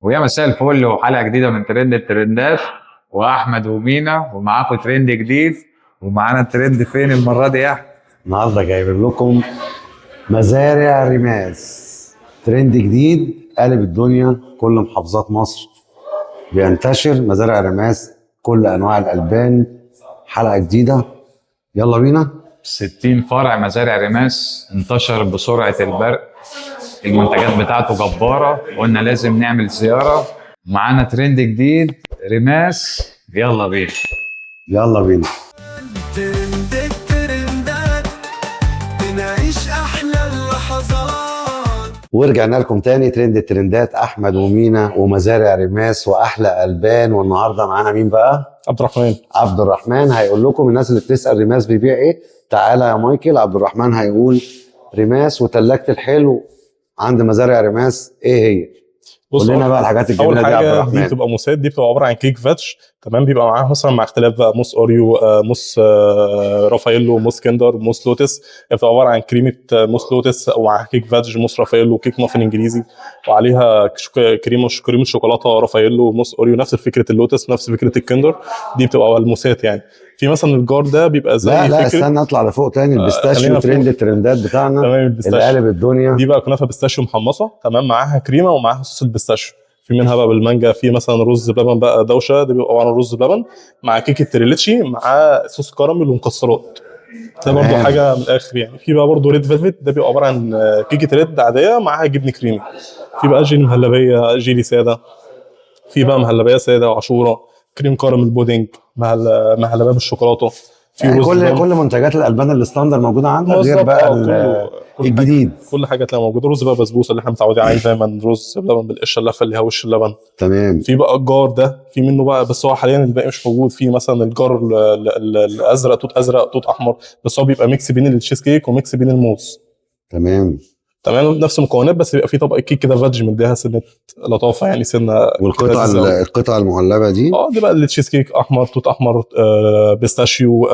ويا مساء الفل وحلقه جديدة من ترند الترندات واحمد ومينا، ومعاكم ترند جديد. ومعانا الترند فين المرة دي يا احمد؟ النهارده جايب لكم مزارع ريماس، ترند جديد قالب الدنيا، كل محافظات مصر بينتشر مزارع ريماس، كل انواع الالبان. حلقة جديده، يلا بينا. 60 فرع مزارع ريماس انتشر بسرعة البرق، المنتجات بتاعته جباره، قلنا لازم نعمل زياره. معانا ترند جديد ريماس، يلا بينا. يلا بينا. ترند الترندات، بنعيش احلى اللحظات. ورجعنا لكم تاني ترند الترندات، احمد ومينا ومزارع ريماس واحلى البان. والنهارده معانا مين بقى؟ عبد الرحمن. عبد الرحمن هيقول لكم، الناس اللي بتسال ريماس بيبيع ايه. تعالى يا مايكل، عبد الرحمن هيقول ريماس وتلاجة الحلو عند مزارع ريماس ايه هي؟ بص، قول لنا بقى الحاجات اول الجميلة دي يا عبد حاجة دي الرحمن. بتبقى موسات، دي بتبقى عبارة عن كيك fudge، تمام؟ بيبقى معاها مثلا مع اختلاف بقى موس اوريو، موس رافايلو، موس كندر، موس لوتس. هي بتبقى عبارة عن كريمة موس لوتس ومعاها كيك fudge، موس رافايلو، كيك مافن انجليزي، وعليها كريمه شوكولاتة رافايلو، موس اوريو، نفس فكرة اللوتس، نفس فكرة الكندر. دي بتبقى الموسات يعني. في مثلا الجار ده بيبقى زي لا لا، فكرة استنى اطلع لفوق تاني. ال pistachio خلينا فوق. ترند الترندات بتاعنا تمام، اللي ال pistachio قالب الدنيا. دي بقى كنافه pistachio محمصه، تمام؟ معاها كريمة ومعاها صوص ال pistachio. في منها بقى بالمانجا. في مثلا رز بلبن بقى دوشه، ده بيبقى عبارة عن رز بلبن مع كيكة تريليتشي مع صوص كراميل ومكسرات. ده برضو تمام. حاجة من الاخر يعني. في بقى برضو red velvet، ده بيبقى عبارة عن كيكة red عادية معاها جبن كريمي. في بقى جيلي مهلبيه، جيلي ساده، في بقى مهلبية ساده وعاشوره، كريم كراميل بودنج، مهلبية بالشوكولاته، في يعني رز كل بلبن. كل منتجات الالبان ال standard موجودة عندك، غير بالظبط، بقى كله كل حاجة. الجديد. كل حاجة تلاقيها موجوده. رز بقى بسبوسه اللي احنا متعودين عليه دايما، رز بلبن بالقشطه، اللفة اللي هي وش اللبن. تمام. في بقى الجار ده، في منه بقى بس هو حاليا الباقي مش موجود. في مثلا الجار الازرق، توت ازرق، توت احمر، بس هو بيبقى mix بين ال cheesecake و mix بين الموز. تمام. تمام، نفس المكونات، بس بيبقى في طبقه كيك كده fudge مديها سنة لطافة يعني، سنة والقطع لذيذة أوي. القطع المعلبه دي؟ اه، دي بقى التشيز كيك احمر، توت احمر، pistachio،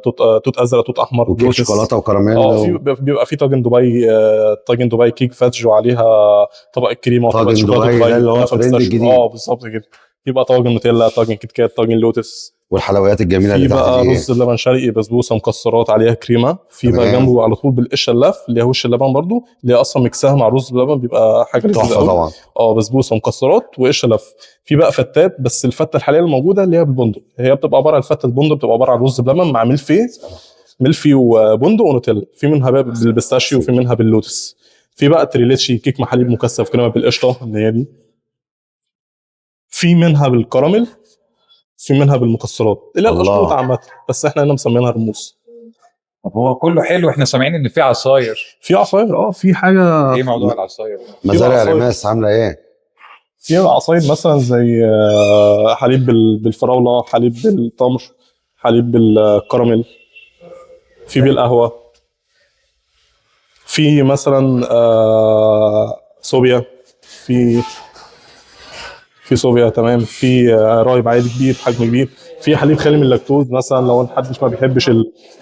توت، توت ازرق، توت احمر، وكيك لوتس. شوكولاتة وكراميل. اه، في بيبقى في طاجن دبي، طاجن دبي كيك fudge وعليها طبقه كريمة وطبقه طاجن شوكولاتة دبي ده دبي اللي هو كنافة الترند pistachio. الجديد. اه بالظبط كده. يبقى طاجن نوتيلا، طاجن كيت كات، طاجن لوتس. والحلويات الجميلة في اللي تحت بقى دي إيه؟ رز لبن شرقي، بسبوسه مكسرات عليها كريمه. في بقى تمام. جنبه على طول بالقشطه اللف اللي هي وش اللبن برضو، اللي هي اصلا mix ها مع رز بلبن بيبقى حاجة لذيذة تحفة قوي. طبعا. اه، بسبوسه مكسرات وقشطه لف. في بقى فتات، بس الفته الحالية الموجودة اللي هي بالبندق، هي بتبقى عبارة عن الفته البندق، بتبقى عبارة عن رز بلبن مع ملفي، ملفي وبندق ونوتيلا. في منها بقى بال pistachio وفي منها باللوتس. في بقى تريليتشي، كيك مع حليب مكثف كريمة بالقشطه اللي هي دي. في منها بالكراميل، في منها بالمكسرات اللي هي الله. القشطوطه عامه، بس احنا هنا مسمينها رموز. طب هو كله حلو، احنا سامعين ان في عصاير. في عصاير، اه، في حاجة. ايه موضوع العصاير ده؟ مزارع عصاير. ريماس عامله ايه؟ في عصاير مثلا زي حليب بالفراوله، حليب بالتمر، حليب بالكراميل، في بالقهوه، في مثلا صوبيا، في صوبيا، تمام. في رايب عادي كبير، حجم كبير. في حليب خالي من اللاكتوز مثلا، لو حد مش ما بيحبش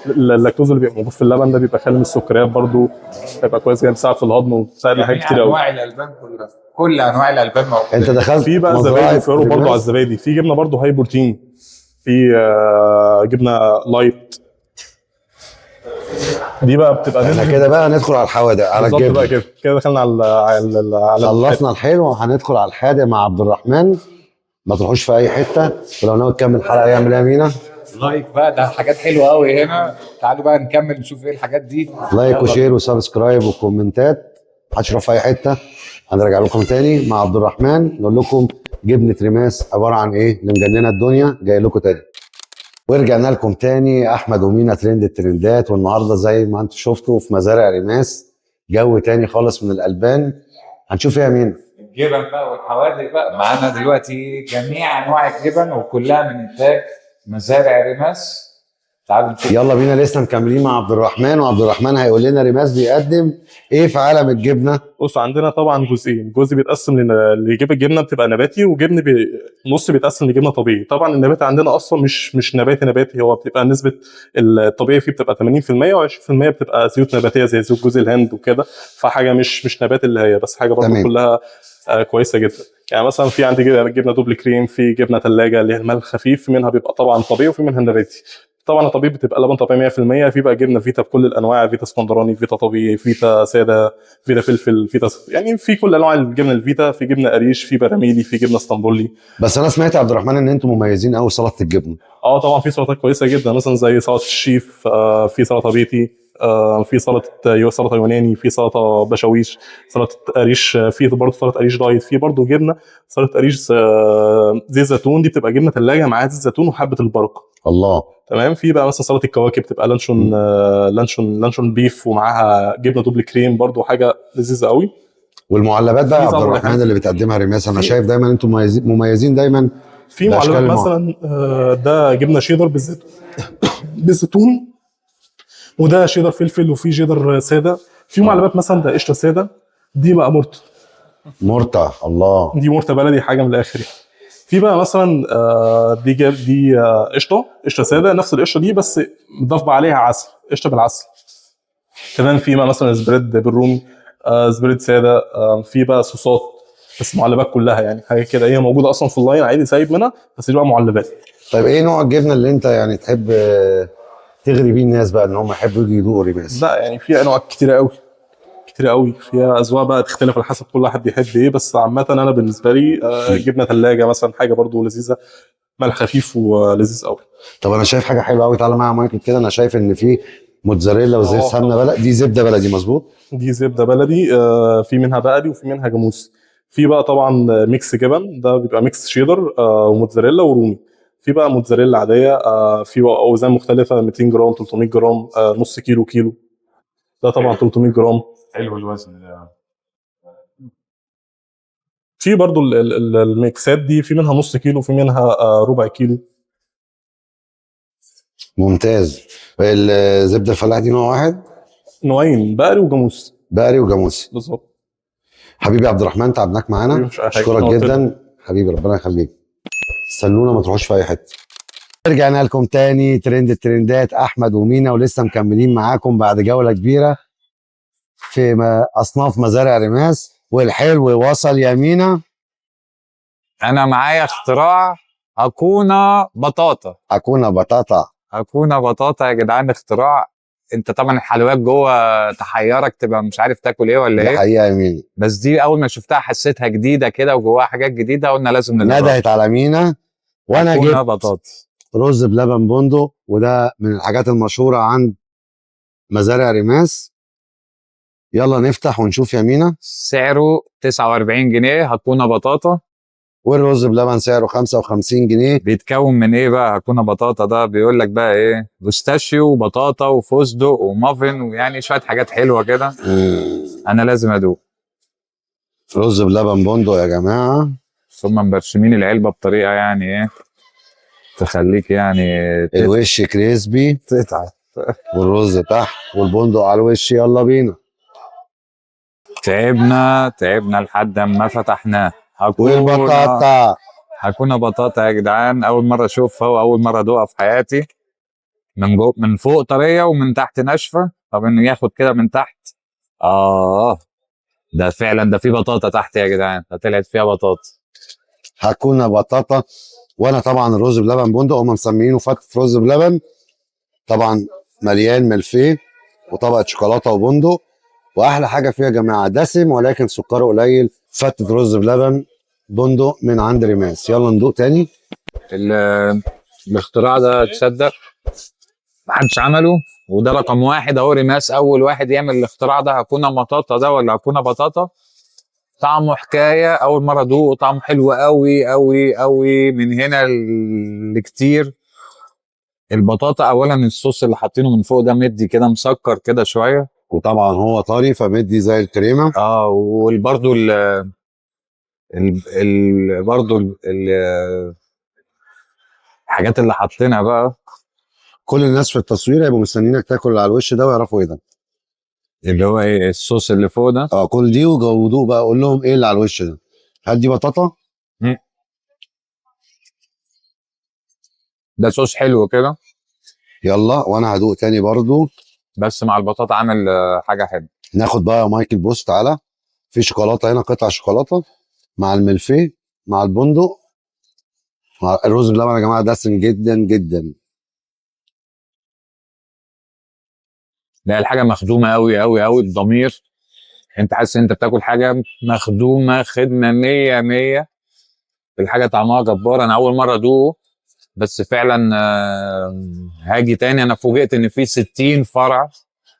اللاكتوز اللي بيبقى موجود في اللبن، ده بيبقى خالي من السكريات برضو، بيبقى كويس جدا، بيساعد في الهضم وبيساعد لحاجات جميع كتير قوي. انواع الالبان كلها، كل انواع الالبان موجودة. انت دخلت في بقى مزرعة زبادي وفيورو برضو على ريماس. الزبادي. في جبنه برضو high protein، في جبنه light، دي بقى بتبقى احنا نسبة- كده بقى ندخل على الحوادق، على بالظبط بقى. الجبن. كده كده دخلنا على خلصنا الحلو وهندخل على الحادق مع عبد الرحمن. ما تروحوش في اي حته، ولو ناوي تكمل حلقة يعمل ايه يا مينا؟ like بقى، ده حاجات حلوة قوي هنا. تعالوا بقى نكمل نشوف ايه الحاجات دي. like و share و subscribe وكومنتات، محدش يروح في اي حته. هنرجع لكم تاني مع عبد الرحمن، نقول لكم جبنه ريماس عبارة عن ايه اللي مجننه الدنيا. جاي لكم تاني. ورجعنا لكم تاني، احمد ومينا، ترند الترندات. والنهارده زي ما انتم شفتوا في مزارع ريماس، جو تاني خالص من الالبان. هنشوف ايه يا مينا؟ الجبن بقى والحوادق بقى معانا دلوقتي، جميع انواع الجبن وكلها من انتاج مزارع ريماس. تعالوا نشوف. يلا بينا، لسه مكملين مع عبد الرحمن، وعبد الرحمن هيقول لنا ريماس بيقدم ايه في عالم الجبنة. بص، عندنا طبعا جزئين، جزء بيتقسم لجبن جبنه بتبقى نباتي، وجبن نص بيتقسم لجبنه طبيعي. طبعا النباتي عندنا اصلا مش نباتي نباتي، هو بتبقى نسبه الطبيعي فيه بتبقى 80% و20% بتبقى زيوت نباتيه زي زيوت جوز الهند وكده، فحاجه مش نبات اللي هي، بس حاجة برضه تمام. كلها كويسة جدا. يعني مثلا في عندي جبنه double cream، في جبنه ثلاجه اللي هي الملح الخفيف، في منها بيبقى طبعا طبيعي وفي منها نباتي. طبعا الطبيعي بتبقى لبن طبيعي 100%. في بقى جبنه فيتا بكل الانواع، فيتا اسكندراني، فيتا طبيعي، فيتا ساده، فيتا فلفل، فيتا يعني في كل انواع الجبنة الفيتا، في جبنه قريش، في براميلي، في جبنه اسطنبولي. بس انا سمعت يا عبد الرحمن ان انتم مميزين قوي سلطة الجبنة. اه طبعا في سلطات كويسة جدا، مثلا زي سلطة الشيف، في سلطة بيتي، في سلطة سلطة يوناني، في سلطة بشاويش، سلطة قريش، في برضه سلطة قريش diet، في برضه جبنه سلطة قريش زيت زيتون، دي بتبقى جبنه ثلاجه معاها زيت زيتون وحبه البركة. الله. تمام. في بقى مثلا سلطة الكواكب بتبقى لانشون، لانشون beef ومعاها جبنه double cream، برضه حاجة لذيذة قوي. والمعلبات بقى يا في عبد طبعا الرحمن حاجة. اللي بتقدمها ريماس، انا في- شايف دايما انتم مميزين دايما في بأشكال معلبات مثلا ده جبنه شيدر بالزيتون، وده شيدر فلفل، وفي شيدر ساده. في معلبات مثلا ده قشطه ساده، دي بقى مرته، مرتع. الله. دي مرته بلدي، حاجة من الاخر يعني. في بقى مثلا دي جاب دي قشطه، قشطه ساده، نفس القشطه دي بس مضاف بقى عليها عسل، قشطه بالعسل. تمام. في بقى مثلا spread بالرومي، spread ساده، في بقى صوصات، بس معلبات كلها يعني حاجة كده هي موجودة اصلا في ال line عادي سايب منها، بس دي بقى معلبات. طيب ايه نوع الجبنة اللي انت يعني تحب تغري بيه الناس بقى ان هم يحبوا يجوا يدوقوا ريماس؟ لا يعني في انواع كتيرة قوي، كتيرة قوي، فيها اذواق بقى تختلف على حسب كل واحد بيحب ايه، بس عامة انا بالنسبة لي جبنه ثلاجه مثلا حاجة برضو لذيذة، ملح خفيف ولذيذ قوي. طب انا شايف حاجة حلوة قوي، تعالى معايا يا مايكل كده. انا شايف ان في موتزاريلا وزيت سمنه بلدي، دي زبدة بلدي مظبوط؟ دي زبدة بلدي، في منها بقري وفي منها جاموس. في بقى طبعا mix جبن، ده بيبقى mix شيدر وموتزاريلا ورومي. في بقى موتزاريلا عادية، في بقى اوزان مختلفة، 200 جرام، 300 جرام، نص كيلو، كيلو، ده طبعا 300 جرام. حلو الوزن ده. في برضو الميكسات دي، في منها نص كيلو، في منها ربع كيلو. ممتاز. الزبدة الفلاح دي نوع واحد؟ نوعين، بقري وجاموس. بقري وجاموسي. بالظبط. حبيبي عبد الرحمن تعبناك معانا، حبيبي، مش أي حاجة. اشكرك نورتنا. جدا حبيبي، ربنا يخليك. استنونا ما تروحوش في اي حتة. رجعنا لكم تاني ترند الترندات، احمد ومينا، ولسه مكملين معاكم بعد جولة كبيرة في اصناف مزارع ريماس. والحلو وصل يا مينا. انا معايا اختراع هكونا بطاطا. هكونا بطاطا. هكونا بطاطا يا جدعان، اختراع. انت طبعا الحلويات جوه تحيرك، تبقى مش عارف تاكل ايه ولا دي ايه. حقيقة يا مينا. بس دي اول ما شفتها حسيتها جديدة كده وجواها حاجات جديدة، قلنا لازم نجربها. ندهت على مينا وانا هكونا جبت بطاطا. رز بلبن بندق، وده من الحاجات المشهورة عند مزارع ريماس. يلا نفتح ونشوف يا مينا. سعره 49 جنيه هكونا بطاطا. والرز بلبن سعره 55 جنيه. بيتكون من ايه بقى هكونا بطاطا ده؟ بيقول لك بقى ايه، pistachio وبطاطا وفستق ومافن، ويعني شوية حاجات حلوة كده. انا لازم ادوق. رز بلبن بندق يا جماعة. ثم مبرشمين العلبة بطريقة يعني ايه تخليك يعني الوش crispy تتعب. والرز تحت والبندق على الوش. يلا بينا. تعبنا لحد ما فتحناه. هكونا والبطاطا. هكونا بطاطا يا جدعان، اول مرة اشوفها واول مرة ادوقها في حياتي. من جو من فوق طرية ومن تحت ناشفة. طب انه ياخد كده من تحت، ده فعلا ده في بطاطا تحت يا جدعان، ده طلعت فيها بطاطا. هكونا بطاطا. وانا طبعا الرز بلبن بندق هم مسمينه فتة رز بلبن، طبعا مليان ملفيه وطبقه شوكولاتة وبندق. واحلى حاجة فيها يا جماعة دسم ولكن سكره قليل. فتة رز بلبن بندق من عند ريماس. يلا ندوق تاني. الاختراع ده تصدق محدش عمله، وده رقم واحد اهو. ريماس اول واحد يعمل الاختراع ده، هكونا بطاطا ده ولا هكونا بطاطا. طعمه حكاية، اول مرة ادوقه، طعمه حلو قوي قوي قوي. من هنا لكتير. البطاطا اولا الصوص اللي حاطينه من فوق ده مدي كده مسكر كده شوية، وطبعا هو طري فمدي زي الكريمة. وبرده ال برضه الحاجات اللي حاطينها بقى. كل الناس في التصوير هيبقوا مستنيينك تاكل اللي على الوش ده ويعرفوا ايه ده، اللي هو ايه الصوص اللي فوق ده. كل دي وجودوه بقى، قول لهم ايه اللي على الوش ده. هل دي بطاطا؟ ده صوص حلو كده. يلا وانا هدوق تاني برضو، بس مع البطاطا عامل حاجة حلوة. ناخد بقى يا مايكل، بص تعالى، في شوكولاتة هنا، قطع شوكولاتة مع الملفيه. مع البندق مع الرز بلبن يا جماعة، دسم جدا جدا. لا الحاجة مخدومة قوي قوي قوي بضمير. انت حاسس ان انت بتاكل حاجة مخدومة خدمة 100 100. الحاجة طعمها جبار، انا اول مرة ادوقه بس فعلا هاجي تاني. انا فوجئت ان في 60 فرع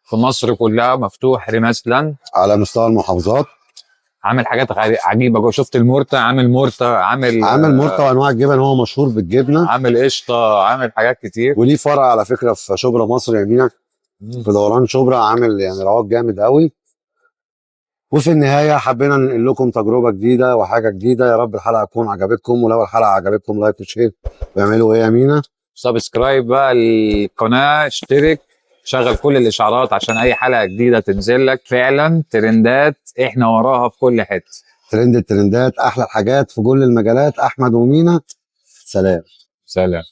في مصر كلها مفتوح ريماس لاند على مستوى المحافظات. عامل حاجات عجيبة جوه. شفت المورتا، عامل مورتا، عامل عامل مرتة وانواع الجبن، هو مشهور بالجبنه. عامل قشطه، عامل حاجات كتير. وليه فرع على فكرة في شبرا مصر يا مينا، في دوران شبرا، عامل يعني رواج جامد قوي. وفي النهاية حبينا ننقل لكم تجربه جديدة وحاجه جديدة. يا رب الحلقة تكون عجبتكم، ولو الحلقة عجبتكم like و share، واعملوا ايه يا مينا؟ subscribe بقى القناة، اشترك، شغل كل الاشعارات عشان اي حلقة جديدة تنزل لك. فعلا ترندات احنا وراها في كل حتة. ترند الترندات، احلى الحاجات في كل المجالات. احمد ومينا، سلام. سلام.